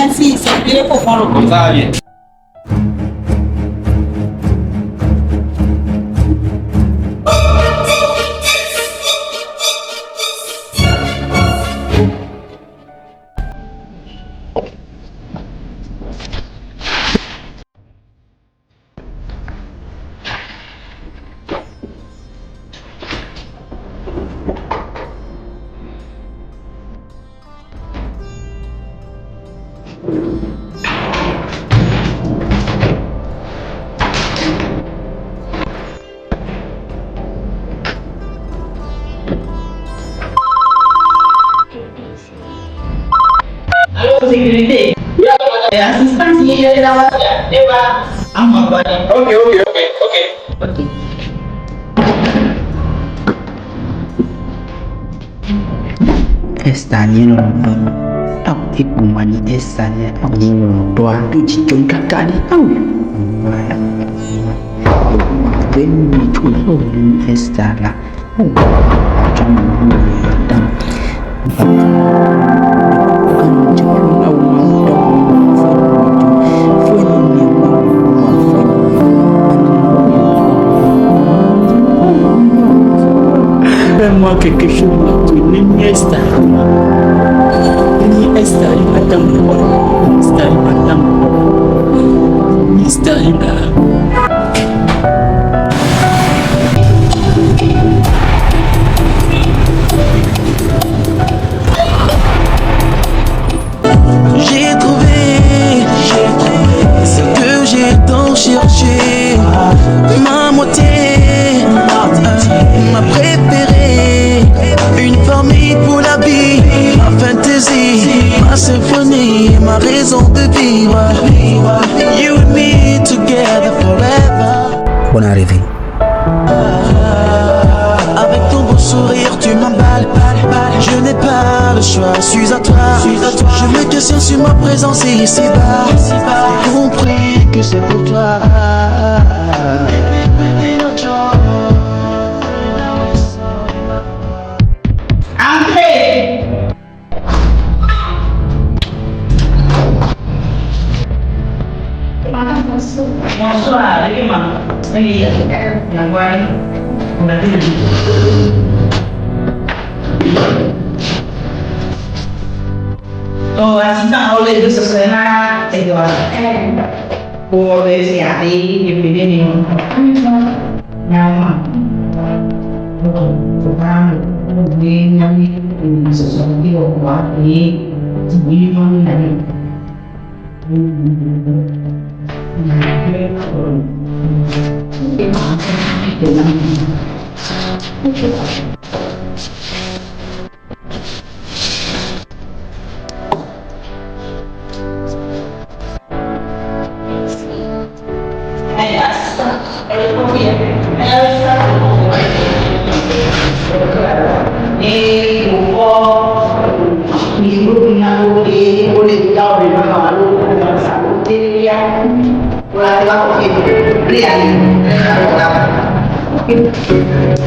Merci, c'est bien pour faire le Comme ça, bien. Allô, sécurité. Assistance, il est là. Ok, ok, ok, ok. Ok. Esta nye lɔlɔ̃tɔ. Ao, ekpo anyi Esta nye ao nye lɔlɔ̃tɔa. Do dzidzɔ kaka ɖi. Ao, be mi tso ao Esta la. Ao, tsɔ mi dam. Fais-moi quelque chose maintenant. Esther. Esther, Esther, Esther, J'ai trouvé ce que j'ai tant cherché. Ma moitié, ma préférée. Une famille pour la vie, ma fantaisie, ma symphonie, ma raison de vivre. You and me together forever. Bonne arrivée. Avec ton beau sourire, tu m'emballes. Je n'ai pas le choix, je suis à toi. Je me questionne sur ma présence ici-bas. J'ai compris que c'est pour toi. Entrez. Bonsoir, Rima. Oui, la Oh, assistant, oleh itu sesuai itu. Boleh sih, hari ini nyama.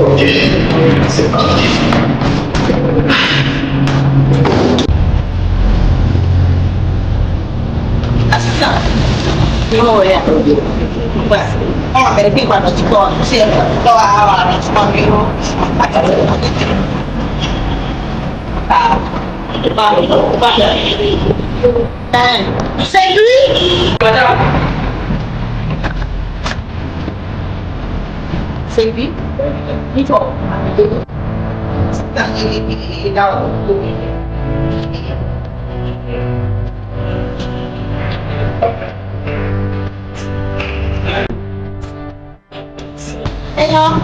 Ok, c'est parti. C'est lui. C'est lui. Il faut. Hello.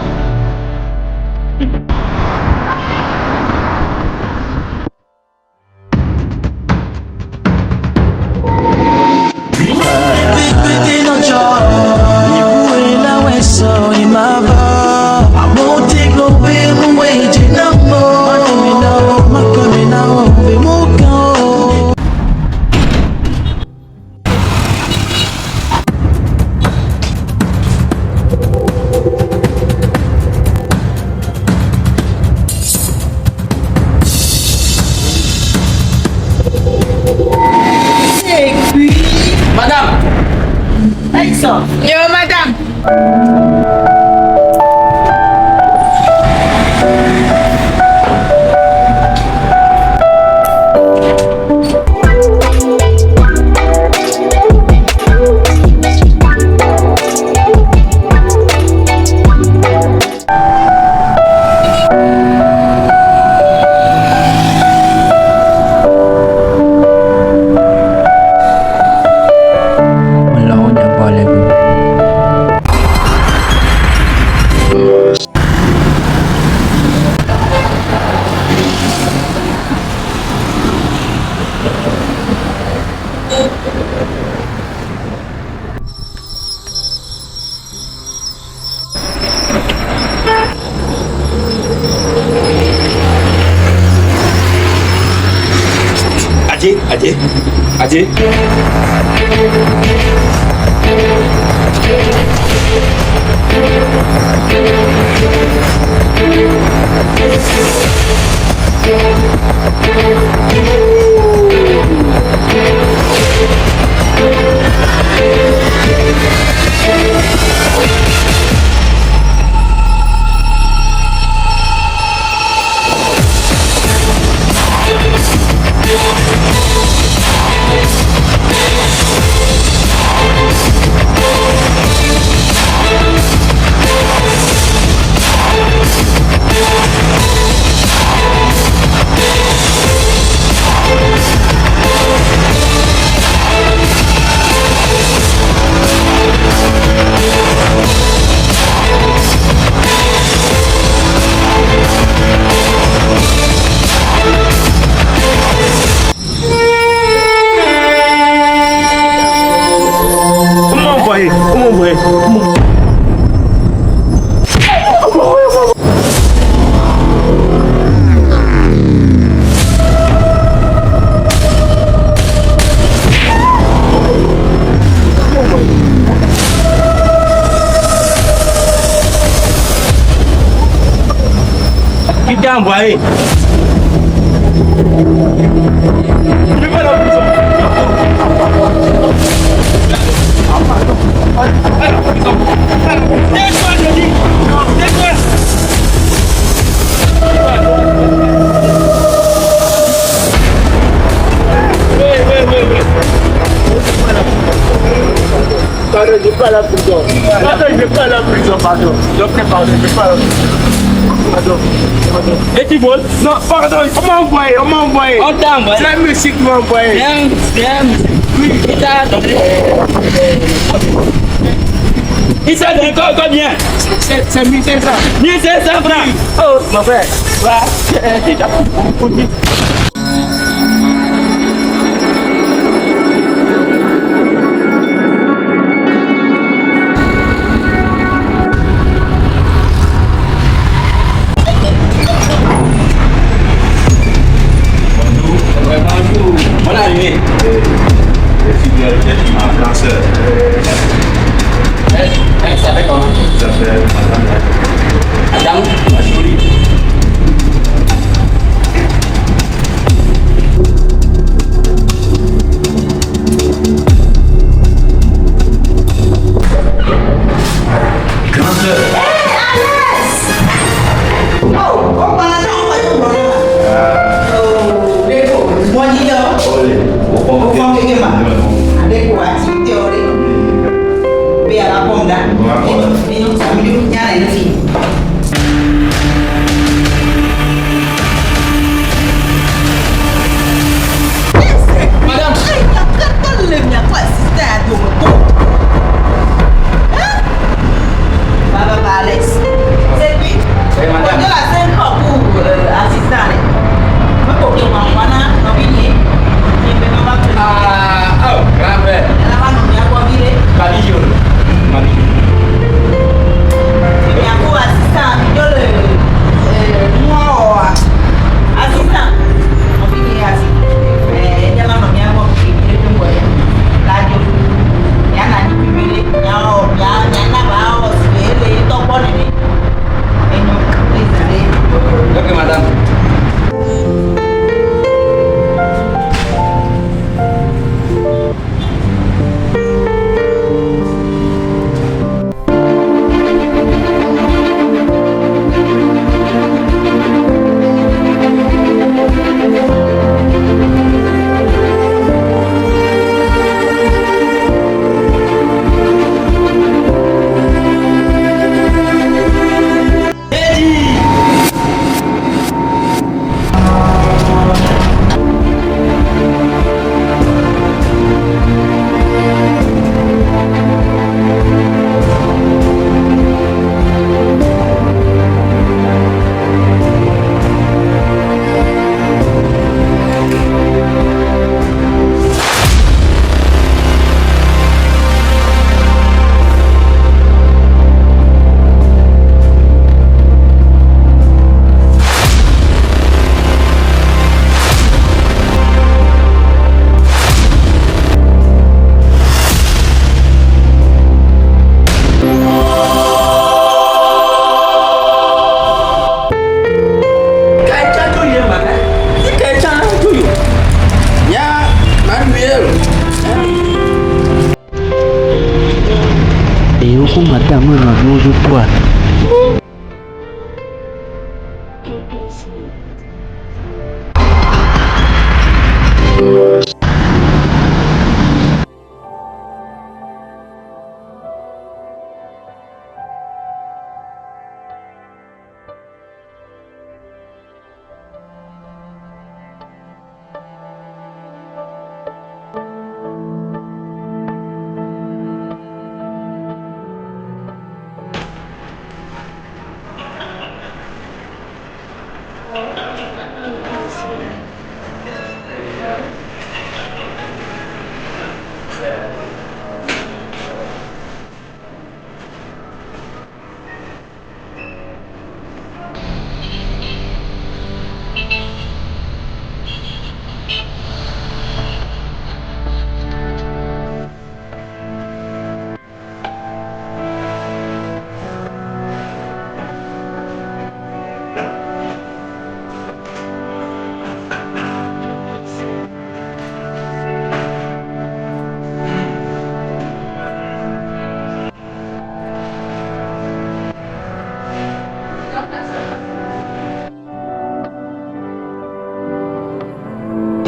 Yo, madame. Mele wo nye gbɔ le gbegbe. Adje, Adje, Adje. Comment on voyait? Comment on voyait? Comment... Qui t'a envoyé? Je vais la prison. Tais-toi, je dis. Tais-toi. Oui, oui, oui, oui. Pardon, je vais pas à la prison. Pardon, je vais pas à la prison, pardon. Donc, pardon, je vais pas à la prison. Pardon, pardon. Et tu voles? Non, pardon, on m'a envoyé, on m'a envoyé. On t'a envoyé. C'est un monsieur qui m'a envoyé. C'est un monsieur. Il t'a donné. Il t'a donné combien? C'est 1500. 1500 francs. Oh, mon frère. Va, déjà. Bonjour. Bonne arrivée. Je suis de ma grande sœur. Elle s'appelle comment? Ça s'appelle Madame Madame Machouli. Nuwo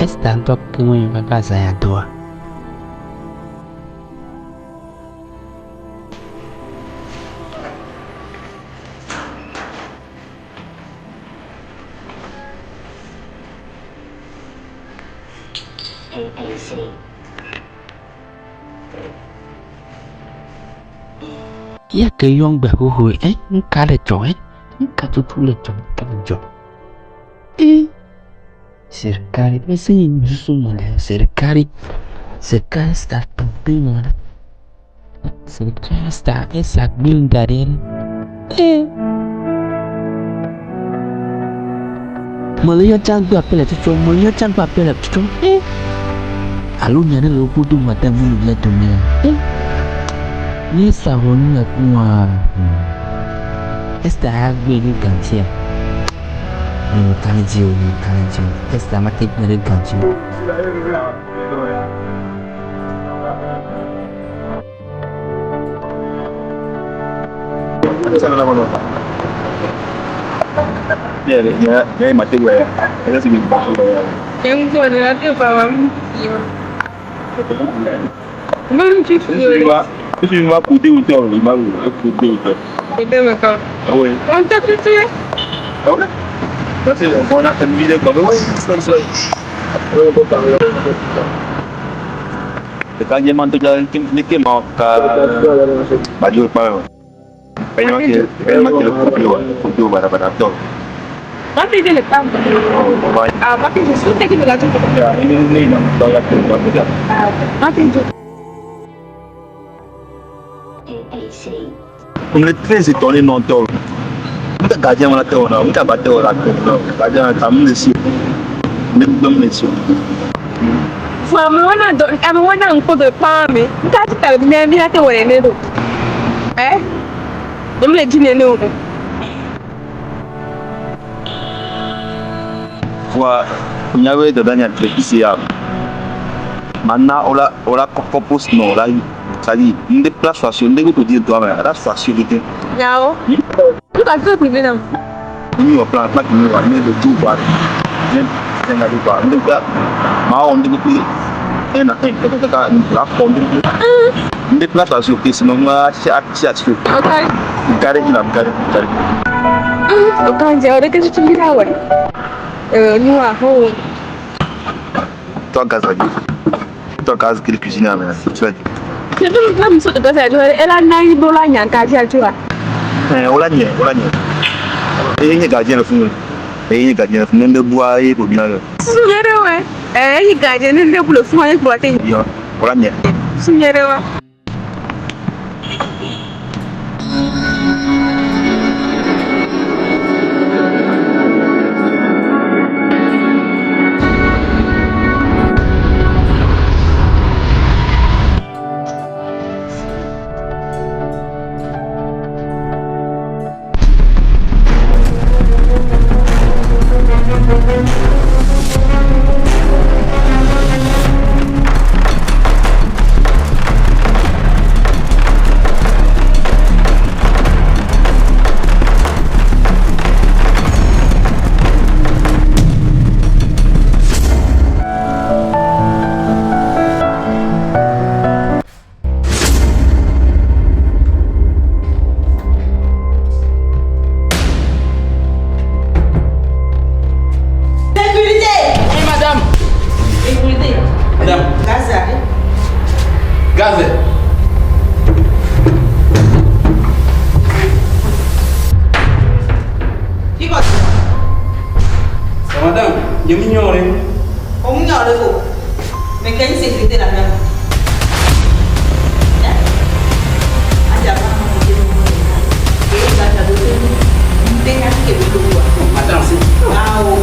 Esta ŋutɔ ke ŋue va zã ya doa. Ya ke yɔm gbe xoxoe ɛ nuka le dzɔ ɛ nuka tutu le dzɔ nuka le dzɔ e serikali mese yi susu me le serikali serikali sta kpekpe me la serikali sta esa gbem da ɖe e mele yɔ tsã gbe aƒe le tsɔtsɔ mele yɔ tsã gbe aƒe le tsɔtsɔ e alo nya ɖe le woƒo do mate ŋu le dome e ne sa vɔ nu le kpɔa Esta ya gbe ɖe gantia me ka ɖe dzi o me ka ɖe dzi o Esta mate gbe ɖe ganti o. On est très étonné non tort. Muta gardien on a tort na, muta batteur on a tort. Gardien ta mu lesi. Ne gbem lesi. Fois nyawe de danya ici ya. Maintenant on a on a propose non là ça dit une des places soit ndenge to dire toi mais la facilité. Ni au plan plan ni wa mais de tout quoi. Même c'est la quoi. Donc là ma on dit que un un peut-être la fond une des places soit que sinon moi c'est c'est c'est carré il a carré carré. Toi gaz toi gaz quelle cuisine mais tu vas Eh, on l'a nié, on l'a nié. Et il y a gardien le fond. Et il y a gardien le fond, même de bois et pour bien le. On l'a nié. Sécurité. Madame. Gaz arrive. Gaz. Qui va Ça, madame, je m'ignore. On m'ignore le faux. Mais quelle sécurité la même Hein? Ah, j'ai pas compris le mot. Et ça, j'ai donné une technique qui est de Attends, c'est. Ah, oh.